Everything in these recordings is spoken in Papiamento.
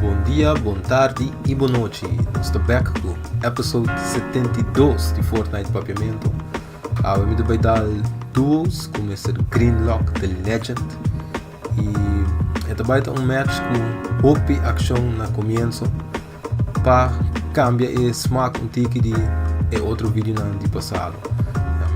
Bon dia, bon tardi y bon nochi. Nos ta back cu episode 72 di Fortnite Papiamento. Awe mi ta bay dal duos cu Mr. Greenlock the Legend. Y e ta bay ta un match cu hopi accion na comienzo pa cambia e smaak un tiki di e otro videonan di pasado.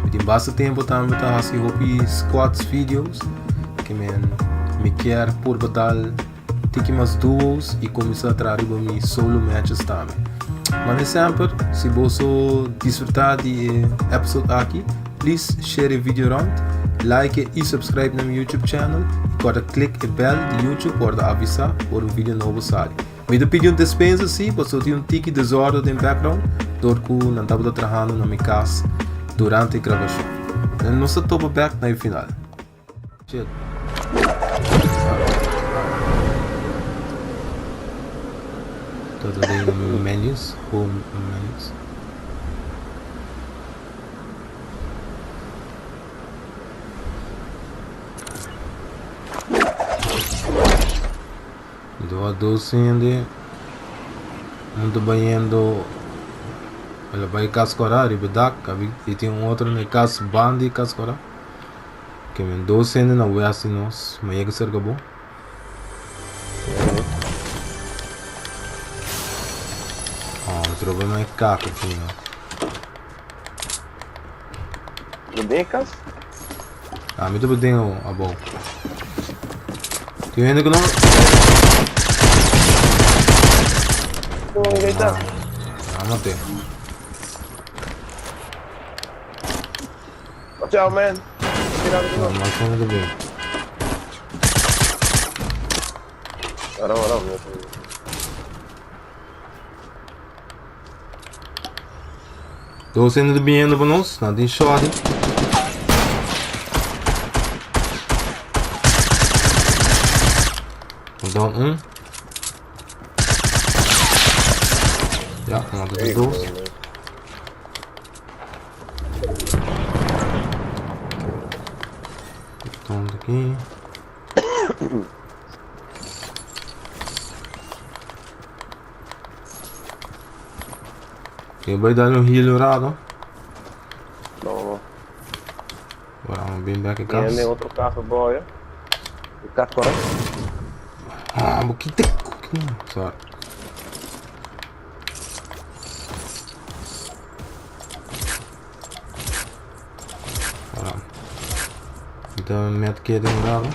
Mi tin basta tempo tambe ta haci hopi squads videos ke men mi kier purba dal tiki mas duos y cuminsa traha riba mi solo matches tambe. Mane semper, si boso disfruta di e episode aki, please share e video rond, like y subscribe na mi YouTube channel y corda click e bell di YouTube pa wordo avisa ora un video nobo sali. Mi ta pidi un despensa si, pasobra tin un tiki desorden den background dor cu nan tabata trahando na mi cas durante e grabacion. Nos ta topa bek na e final. Shit. Todo den menus, home menus. Dua dos hende un ta bayendo el a bay cas cora riba dak y tin un otro na e cas banda di cas cora ke men dos hende na west di nos ma yega cerca bo. Oh, mi tropa na e kaka aki no. Lo den e kas? Ah, mi tropa den abou. Tin hende ku no. Como que está? Ah, mate. Watch out, man. No, mas hende ta bin. Ahora, ahora, Dos hende ta biniendo pa nos, nan tin shorty. Down un. Ja, mata de dos. Stond aki. Eu vou dar um heal rado. No, no. Agora vamos bem back casa. Tiene otro caso, boy. Cas correcto. Ah, maar que Sorry. Voilà. Dan met keer den rado.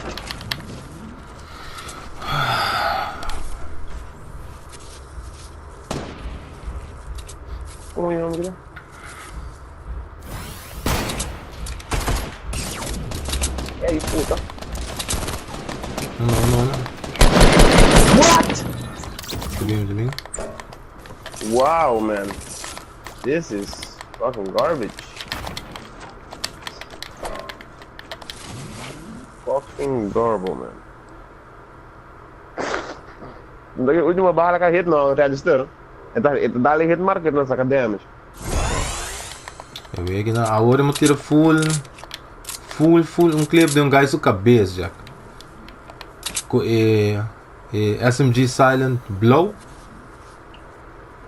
Como je nombre? Ey, puta. No, no, no. What? Subimos, subimos. Wow, man. This is fucking garbage. Fucking garbo, man. De última bala que hit no register. Eta dale hit marker no saca damage. Eu weet que agora eu tira full full full um clip de um guy su cabeça, Jack. Com e, e SMG Silent Blow.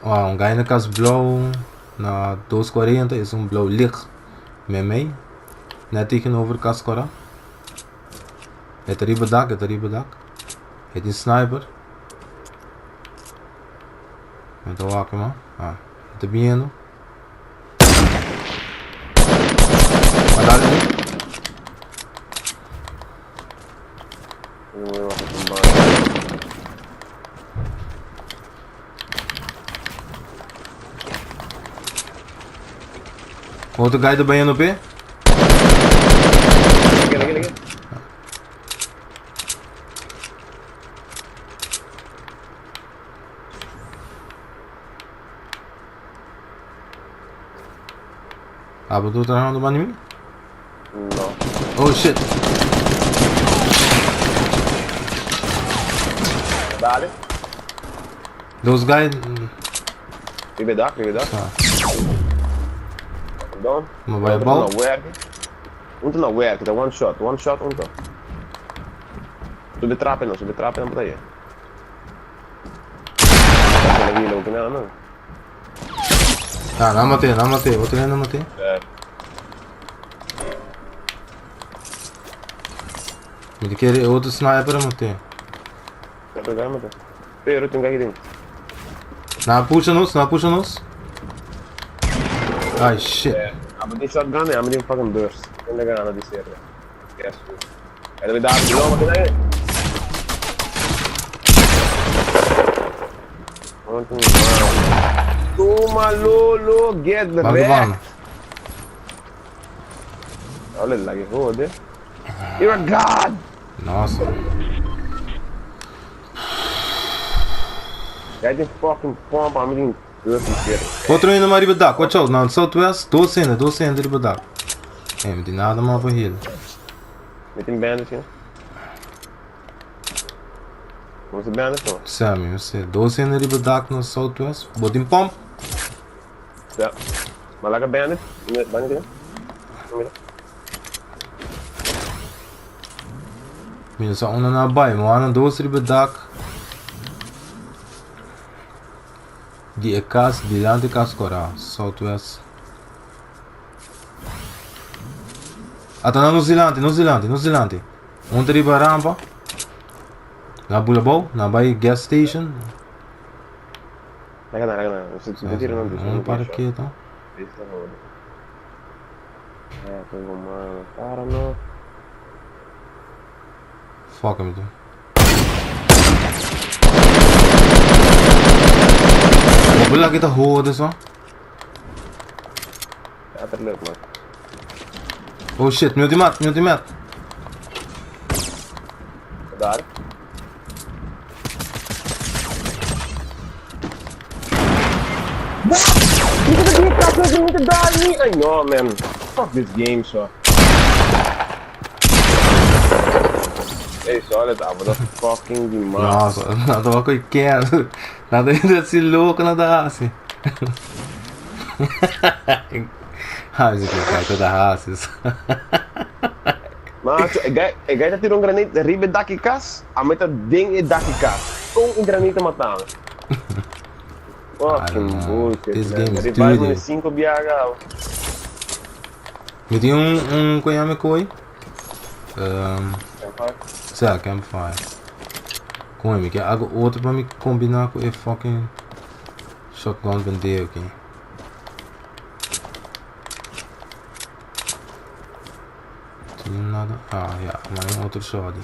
Oh, un guy na cas blauw na 240 is un blauw licht met mij. Net tegenover cas Cora. Het riba dak, het riba dak. Het is sniper. Met de wakker man. Ah, het biendo. Maar daar niet. Otro guy ta bañando pe? Lagi, lagi, lagi. Abo tu trahando bani mi? No. Oh shit. Dale. Those guys. Riba dak, riba dak. Ah. Down. Maar bij bal? Na werk. Unta na werk, da one shot, one shot unta. Sube trape no, sube trape no por ahí. Dale hilo ku nan no. Ah, nan mate, nan mate, otro hende mate. Mi ta kere e otro sniper a mate. Otro guy mate. Pero tin guy den. Nan a pusha nos, nan a pusha nos. Ay, shit. Abo tin shotgun e amo tin fucking burst. Ken ta gana di serie? Guess who? E ta bida no mate nan. Tuma lolo, get Banda wrecked. banda. Olha lá que jode. You're a god! Nossa. Jij tin fucking pump, ami tin dirty shit. Otro hende mas riba dak, watch out, na southwest, dos hende, dos hende riba dak. Hey, mi tin nada mas pa heal. Mi tin bandage, ja. Como se bandage, no? Sammy, no sé, dos hende riba dak na southwest. Bo tin pump? Ja. Maar lekker bandage. Bandage, ja. Mi no sa unda nan a bai, mi wak nan dos riba dak di e kas dilanti kas kora, southwest. Ata nan nos dilanti, nos dilanti, nos dilanti. Un ta riba rampa. Nan a bula abou, nan a bai gas station. Un para keto. Fuck mi tu. Bo laki ta hode so. Oh shit, mi ultimat, mi ultimat. Daar. I know, man. Fuck this game, so. Hey, solid, abo da fucking di mas. Nossa, nada va coi quer. Nada ainda assim louco, nada assim. Ah, isso aqui, cara, toda raça. Macho, e guy, e guy ta tira un granate riba e dak e kas, a meta den e dak e kas. Kon e granate a mata mi? Fucking bullshit, This man. game is Revive dirty. me 5 biaga. Mi tin un, un koe yama koi? Um, Campfire. sa, campfire. Koe, mi ke algo otro pa mi combina ku e fucking shotgun bendeo aki. Tin nada. Ah, ja, maar een otro shotty.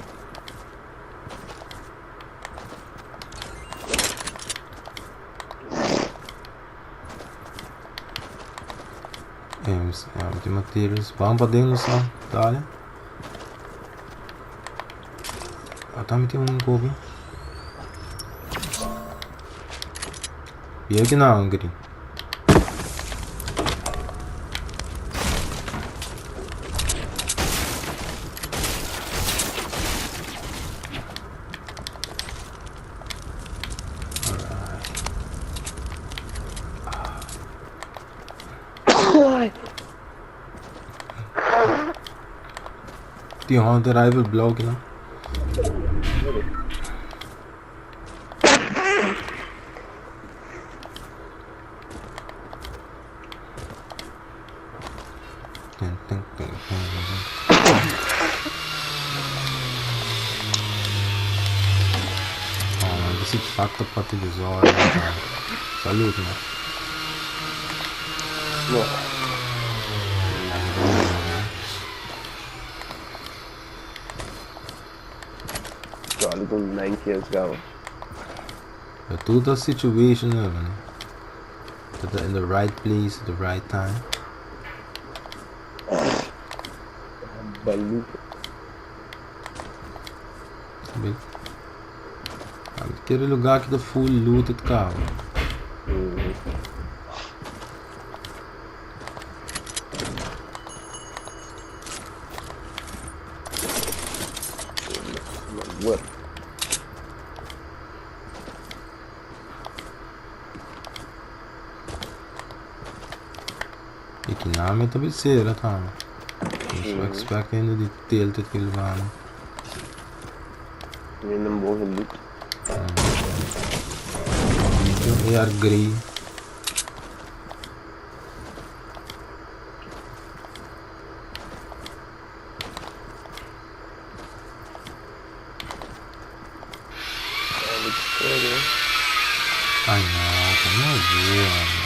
Ems, ja, met die materials. Waarom wat dingen staan? Daar. Wat dan met die omkopen? Wie heb je nou een green? Tin hunter rifle blauw kinan. Oh man, this is fucked up party desorden. Salud, man. No. Solid un 9 kills gabo. But tur ta situation man. Ta in the right place at the right time. Baluco. Kere lugar ki ta full looted cabo. What? E ki name ta bisera tama. So expect hende di tilted ki lugar. Miren een boven loot. Un AR grey. Ai no, como bueno.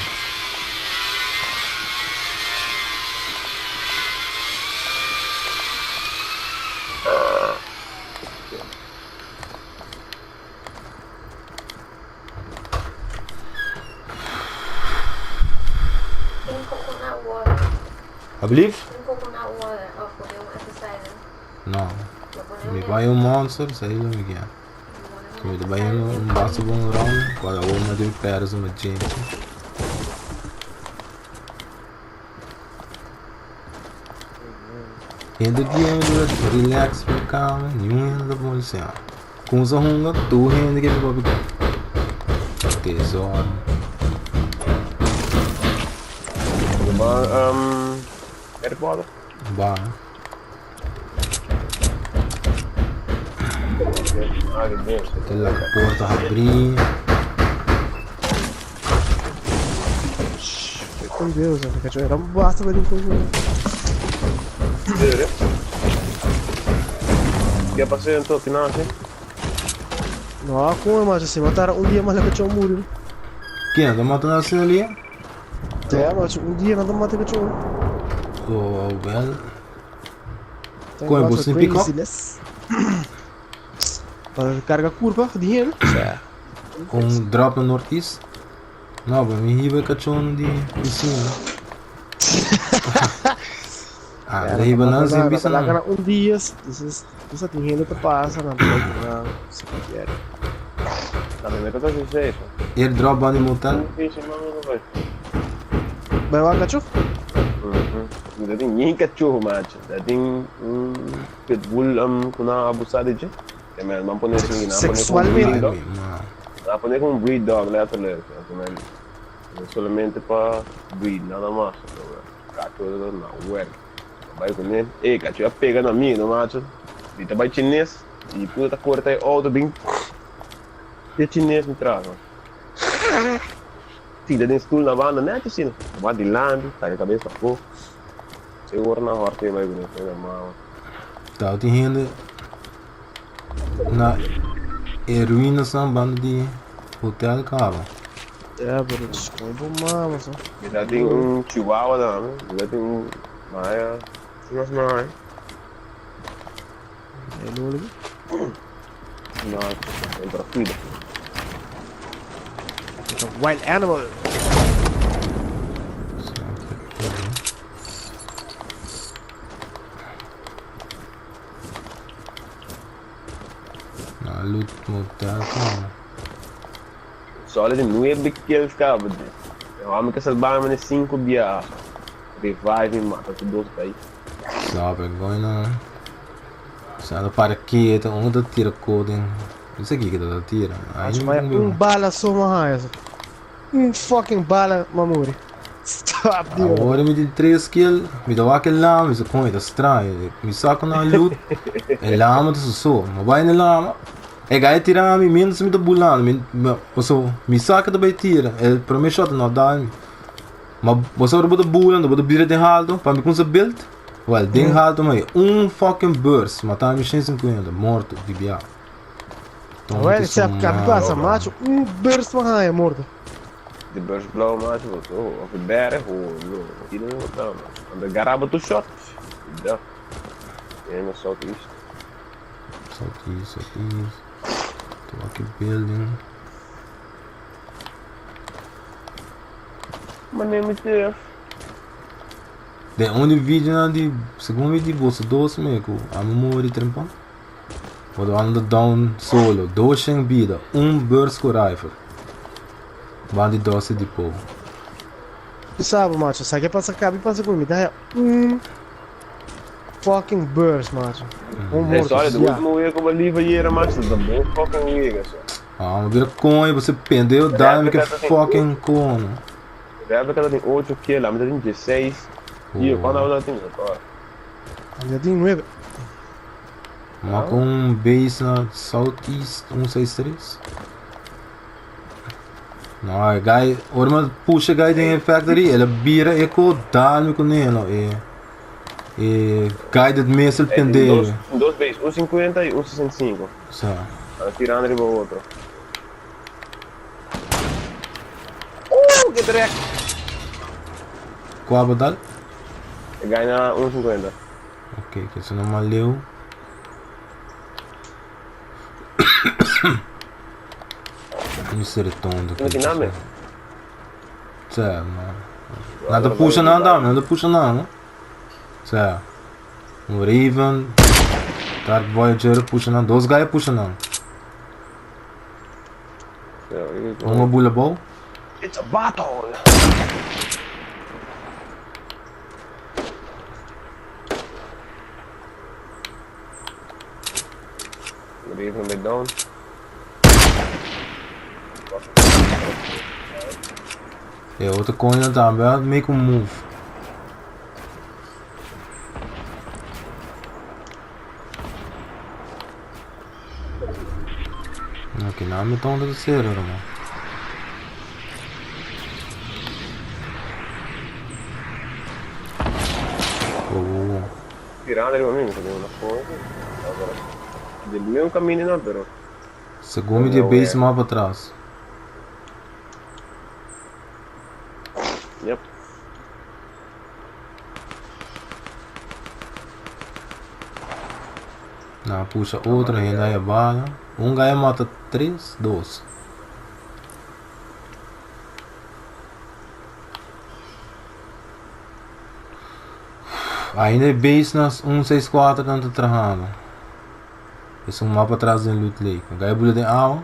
Un coconut water. Alblief? Un coconut water of pone un appetizer. No. Mi bai un monster, sei lo mi kier. Mi ta bai un basta bon round, cual awor mi debe perde suma gente. Hende dia mi debe relax mi cama, niun hende ta molestea. Kumsa hunga, tur hende ke mi papia ku. Tesoro. Ba um, airport. Ba. Te la porta habrí. Com Deus, né? Era um basta pra mim. Ke pasó entonces, final así? No, como macho, se matara un dia mas cachorro murió. Ken ta mata na asina li? Ja, macho, un dia não mata cachorro. Oh, well. Thank Con God bus for in pick up? craziness. Para carga curva, dinheiro. Ja. Un drop na Northeast? No, pa mi hiba e cachon di piscina. Ah, Ja, da hiba nan sin bisa nan. nan. Un dia, entonces, entonces tin hende ta pasa nan na si quiere. La primera cosa es eso. Airdrop banda di motel. Sí, no, no, no. Bai wak cacho? Mhm. Dat tin ni cachorro, macho. Dat tin un pitbull ku nan abusa di dje. Ke men, nan pone así, nan pone como un breed Sexualmente. dog. Ai, ma. Nan pone como un breed dog, letterlijk. Men, solamente pa breed, nada mas. Cacho na werk. Bai kuné. Ei, cacho a pega na mi, no macho. Di ta bai chines. I puta ta corta e auto bin. Te chines mi tras, man. Tira den stoel na banda, net asina. Ba dilanti, saca cabeza pafó. Seguro na horta bai kuné, pega mama. Ta tin hende na e ruinasnan banda di hotel caba. Ja, pero como mama so. Mi ta tin un chihuahua tambe, mi ta tin un maya, nos maya. E lolo. No, entra cuida. It's a wild animal. Na loot motel caba. Só de 9 kills caba. Eu amo que salvar me 5 bias. Revive mata tu dos aí. Sabe, goina. Sa para quieto, um da tira coding. Isso aqui que da tira. Aí Acho mas um bala só uma raia. Um fucking bala, mamuri. Stop, dude. Agora me tem 3 kills, me dá aquele lama, isso com é estranho. Me saco na loot. É lama do só, mas vai na lama. É gai tira mi menos me tá bulando, me você me saca da tira. É para mim shot não dá. Mas você ora bota bulando, bota bira de alto, para me com build. Well, den alto mas um fucking burst, matar me 150, morto de bia. Well, se a passa, macho, um burst uma raia, morto. De burst blauw macho, of of de berg, oh no, iedereen wat dan. En de garaba to shot. Ja. Ja, maar southeast. Southeast, southeast. To aqui building. My name is Jeff. The only video na di segundo video bolsa doce mesmo, a memória trempa. Wat anda down solo, dois em vida, um burst com rifle. Bandi doce de povo. Tu sabe, macho, sabe que passa cabe passa comigo, dá um fucking burst, macho. Um É morto. só, de ja. último week como lieve hier, macho, dat is een fucking week, zo. Ah, maar vira conha, você pendeu, dá que fucking corno. Rebecca dat in 8 kills, maar dat in 16. Hier, quando dat in? Já tem 9. Maar com um base na Southeast 163. No, e guy, ora mi pusha e guy den e factory, el a bira e ko dal mi kuné, no, e e guided missile Ey, tin pendeo. dos, dos base, un 50 y un 65. Sa. Nan tirando riba otro. Uh, ke trek! Kua bo dal? E guy na un 50. Ok, ke se no mal leu. Mister tonto. Não tem nada. Tsa, mano. Nada puxa nada, nada puxa nada. Tsa. Um Raven, Dark Voyager puxa nada, dos guy puxa nada. Uma bula bom. It's a battle! Raven bij down. E otro coin tambe a make un move. Ok, nou mi tonto de cero, hermano. Wow, wow, wow. Tirando riba mi, mi ta den una forma. Del mesun camino nan, pero. Segun mi di e base mapa atras. Yep. Na pusha otro hende ahí bala. Un guy mata tres, dos. Ainda e base nas 164 nan ta trahando. Es un mapa atrás den Loot Lake. Un guy bula den awa.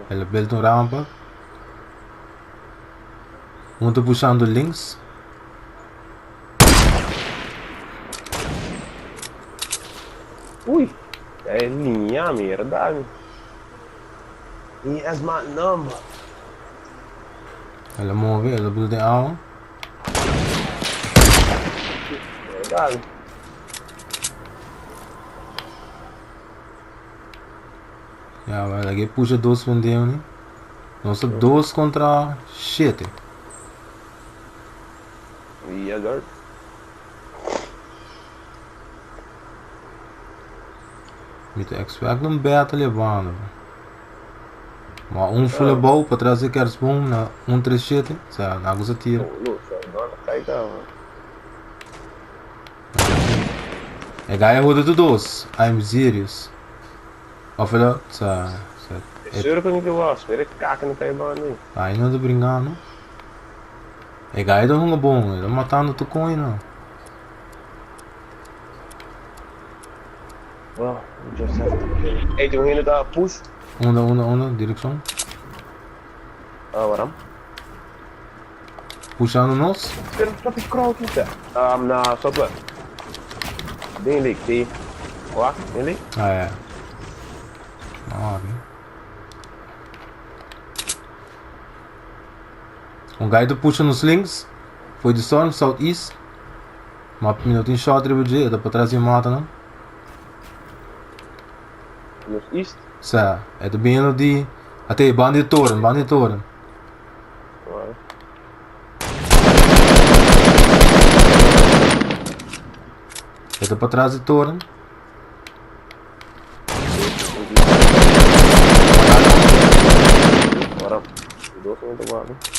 El a build un rampa. Un ta pushando links. Ui, e liña mi, verdad. He has my number. El a move, el a bula den awa. Verdad. Ja, maar lagi pusha dos pendeu ni. Nos ta dos contra shete. Yes, sir. Mi ta expect un battle e banda. Ma un full bouw pa tras di kerstboom na un tres shete, sa na gusta tira. E guy a hoda tu dos. I'm serious. Of ela sa sa. E circle ni ke was, mere kak ni kai banda. Ai no ta brincando. E guy ta hunga bon, e ta matando tu coin no. Well, we just have to kill. Hey, toen heen het push. Unda, unda, unda, direction. Ah, waarom? Pushando nos? Pero stop ik crouch niet. Na, stop het. Ding lik, die. Wat? Ding lik? Ah, ja. Ah, oké. Un guy te pusha nos links. Foi de storm, southeast. Ma mi no tin shot riba dje, e ta patras di mata nan. Nos east? Sa, e ta bini di, ate, banda di toren, banda di toren. E ta patras di toren. Ora, dos momento guarda.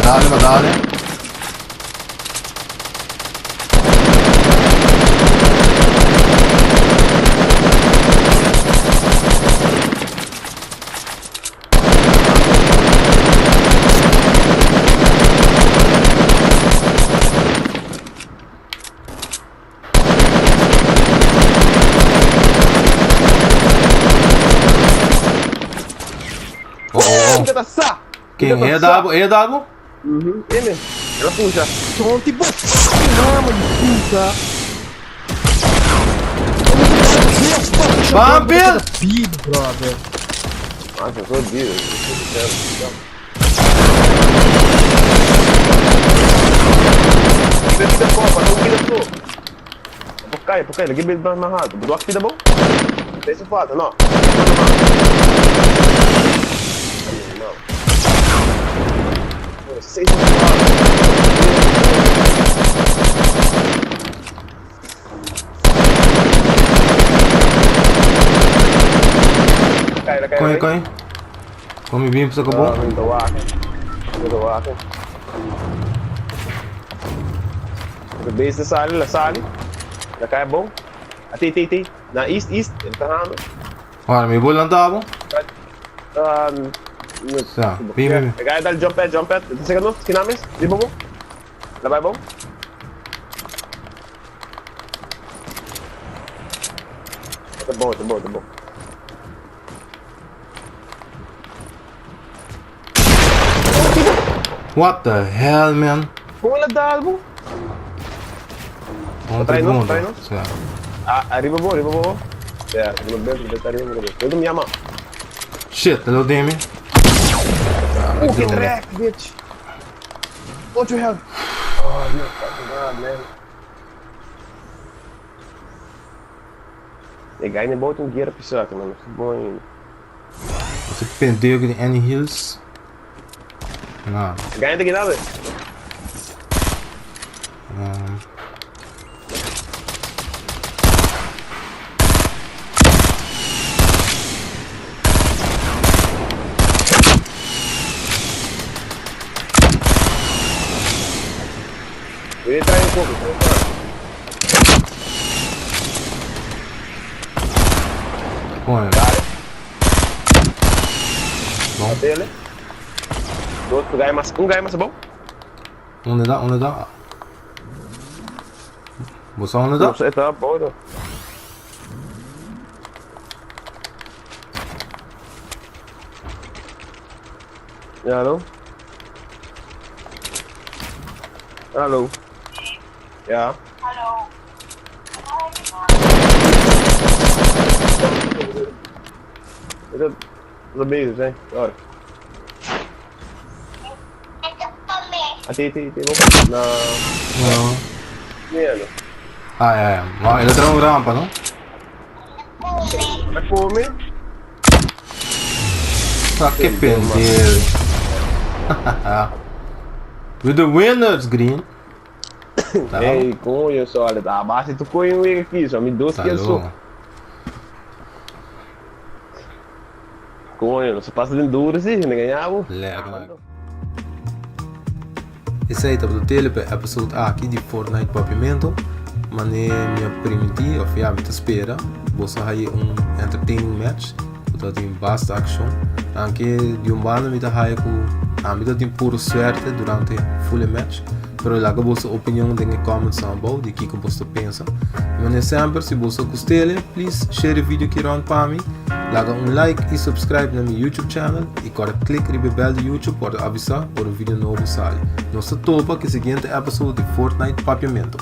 Dale, ma dale. Oh, oh, oh. Ken? E dabo? E dabo? Mhm. Eme. El a pusha. Tonti bo fucking mama di puta. Bam, Bill! Big brother. Macho, so bido. Bida bida po, pa bida po. Po cai, po cai, lagi bida mais alto. Bodo aqui bida bom? Deixa falta, não. Não. Seis Cai, cai. Kon, kon. Kon mi bin pasa ko bon? Ah, wak. Wak. De base sali, la sali. La cai bom. Ati, ti, ti. Na east, east. Ele tá rando. Ora, mi bo lanta bo? Ah, Sa, bin, bin, bin. Kaya dal jump pad, jump pad. Segundo, kinamis. Di ba mo? Labay bom? Tá bom, tá bom, tá bom. What the hell, man? Como ela dá algo? Onde Trai no, bom, trai no. Sa. Ah, arriba bom, arriba bom. Yeah, segundo bem, bem, arriba bom. Eu me chama. Shit, hello Demi. Oh, get wrecked, bitch. What you have? Oh, you're fucking god, man. E guy ne boot um gear pisaka, man. Bom ainda. Você perdeu aqui de Annie Hills. Não. Ganha daqui nada. Eu ia entrar um pouco. Põe. Bom. Dele. Do outro ganha mais. Um ganha mais bom? Onde dá? Onde dá? Você onde dá? Não sei, tá bom, então. Ja, hallo? Hallo. Ja. Hallo. Is dat, dat bezig zijn? Sorry. Ati, ati, ati, mo. Na, Não. nee, Ah, é, é. Mas ele tem um rampa, não? Na come. Tá que pendeiro. With the winners, Green. Tá Ei, coño, só, tá abaixo tu coin aqui, só me doce Tá que eu sou. louco. Coño, não se passa de duro assim, não ganhava. Lekker. Esey tabata tele pa e episode aki di Fortnite Papiamento. Mane mi a primintí of ya mi ta spera boso haye un entertaining match ku ta tin basta akshon. Anke di un banda mi ta haya ku ami ta tin puro suerte durante full e match. Pero laga boso opinion den e comments nan abou di kiko boso ta pensa. I manera semper si boso gust'ele please share e video aki rond pa mi, laga un like i subscribe na mi YouTube channel i kòrda click riba e bell di YouTube pa wòrdu avisá ora un video nobo sali. Nos ta topa ku e siguiente episode di Fortnite Papiamento.